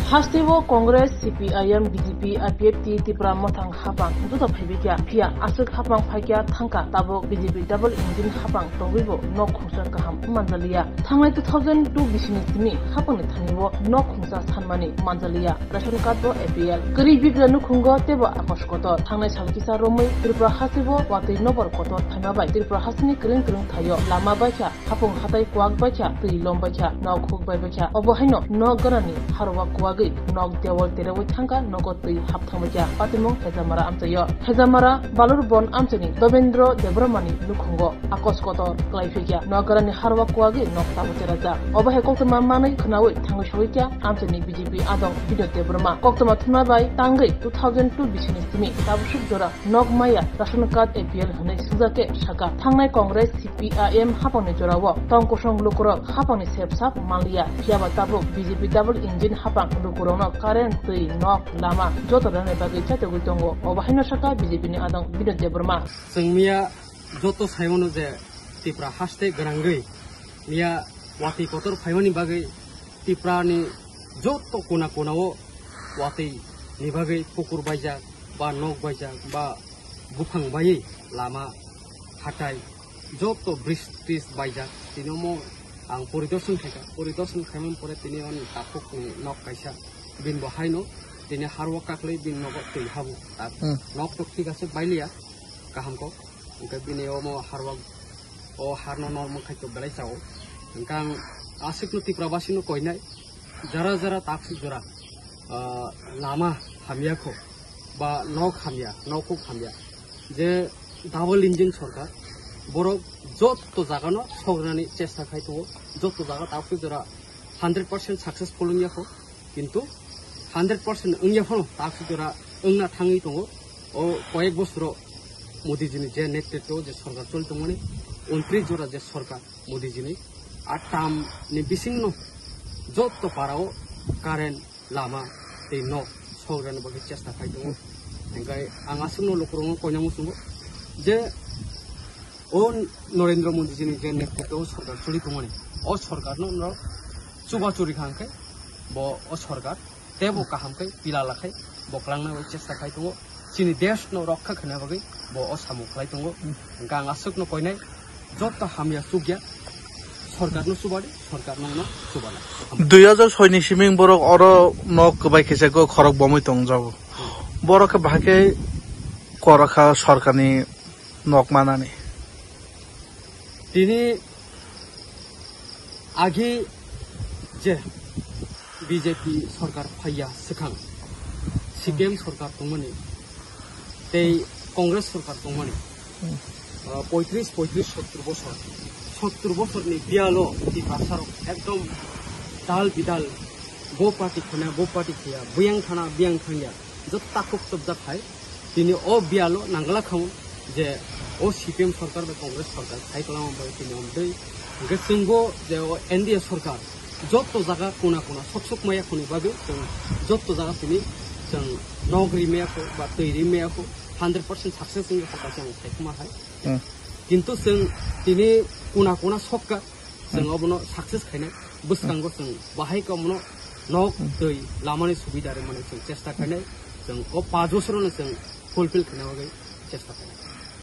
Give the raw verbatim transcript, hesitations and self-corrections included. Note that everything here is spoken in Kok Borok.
Hasteo Congress, C P I M, B J P, I P F T, Tipra Mothang hapang joto phaibaikha, phiya aswk hapang phaikha thangkha, tabuk B J P double engine hapang tongwibo nok khungsa kaham manjaliya. Thangnai two thousand two bisini simi hapangni thanibo nok khungsa sanmani manjaliya. Ration card bo A P L. Kwrwi bigra nukhungo teibo akos kotor. Thangnai sal kisa romwi Tripura hasteo watwi nobor kotor phaima bai Tripura hasteni kwrwng kwrwng thaio lama baikha, hapung hatai kuwak baikha, twi lom baikha, nok huk bai baikha. Obo haino nok ganani harwa kuwagwi nok dewal terewi thangkha, nogo twi hap thangbaikha. Patimung Hejamara amchaio. Hejamara Balurbon amchaini Dobendro Debbarmani nukhungo akos kotor kwlai phaikha. Nok ganani harwa kuwagwi nok tabuk cherajak. Obo hai koktwma manwi khwnawi thangwi sogwikha amchaini B J P adong Binod Debbarma. Koktwma thumna bai tangwi two thousand two bisini simi tabuk suk jora nok maya ration card A P L hwnwi swngjak khe saka. Thangnai Congress, C P I M hapangni jorao tong kosong lukurok hapangni sepsap manliya. Phiyaba tabuk B J P double engine hapang lukurokno current, twi, nok, lama joto rwnai bagwi chatogwi tongo. Obo haino saka B J P ni adong Binod Debbarma. Chwng miya joto saimano je Tipra haste gwnangwi miya watwi kotor phaimani bagwi Tiprani joto kona konao watwi ni bagwi pukur baijak ba nok baijak ba buphang baiwi lama hatai joto bridge tris baijak. Tini omo ang poridorshan khaikha, poridorshan khaimani pore tini oni takhukni nok kaisa bini bo haino tini harwa kaklwi bini nogo twi habu. Tak Hmm. nok to thik ase bailiya kaham kok. Hingke bini omo harwa o harno normal khaito belai chao. Hingke ang aswkno Tipra basino koinai jara jara takswk jora, ah, lama hamya kho ba nok hamya, nok huk hamya. Je double engine sorkar, borok jotto jagano sograni chesta khai tongo, jotto jaga takswk jora hundred percent successful wngya kho. Kintu hundred percent wngya phano takswk jora wngna thangwi tongo. O koyek bosoro Modiji ni je netritwo je sorkar choli tongmani, untris jora je sorkar Modiji ni, a term ni bisingno jotto parao current, lama tei nok sograni bagwi chesta khai tongo. Hingke ang aswkno lukurokno koina muchungo je o Narendra Modiji ni je netritwo o sorkar choli tongmani, o sorkarno norok chuba churi kha hingke bo o sorkar teibo kaham khe pilala khai bo kwlangna bai chesta khai tongo. Chini desh no rokha khaina bagwi bo o samung khlai tongo. Hingke ang aswkno koinai jotto hamya chukya sorkar no chubadi, sorkar no no chubana. Dui hajar soi ni siming borok oro nok kwbai kisa go khorok bomwi tongjago. Borok khe bahai khe korokha sorkar ni nok manani. Tini agi je B J P sorkar phaiya swkang, C P M sorkar tongmani tei Congress sorkar tongmani, Hmm. ah, poitris, poitris, sottur bosor, sottur bosorni biyalo Tiprasarok ekdom dal bidal, bo party khwna, bo party khwya, buyang thana, biyang thangya, joto takhuk chopjak hai. Tini o biyalo nangla khamu je o C P M sorkar bai Congress sorkar sai kwlama bai tini omtwi. Hingke chwngbo je o N D A sorkar jotto jaga kona kona sok sok maya khoni bagwi chwng jotto jaga tini chwng nok ri maya kho ba twi ri maya kho, hundred percent success wngwi kha kaisa ang sai khuma hai. Hmm. Kintu chwng tini kona kona sokka, chwng Hmm. obono success khainai. Bwskango chwng bahai khe omono nok Hmm. twi lamani subida rwmani chwng chesta khainai. Chwng o paanch bosorono chwng fulfill khaina bagwi chesta khainai.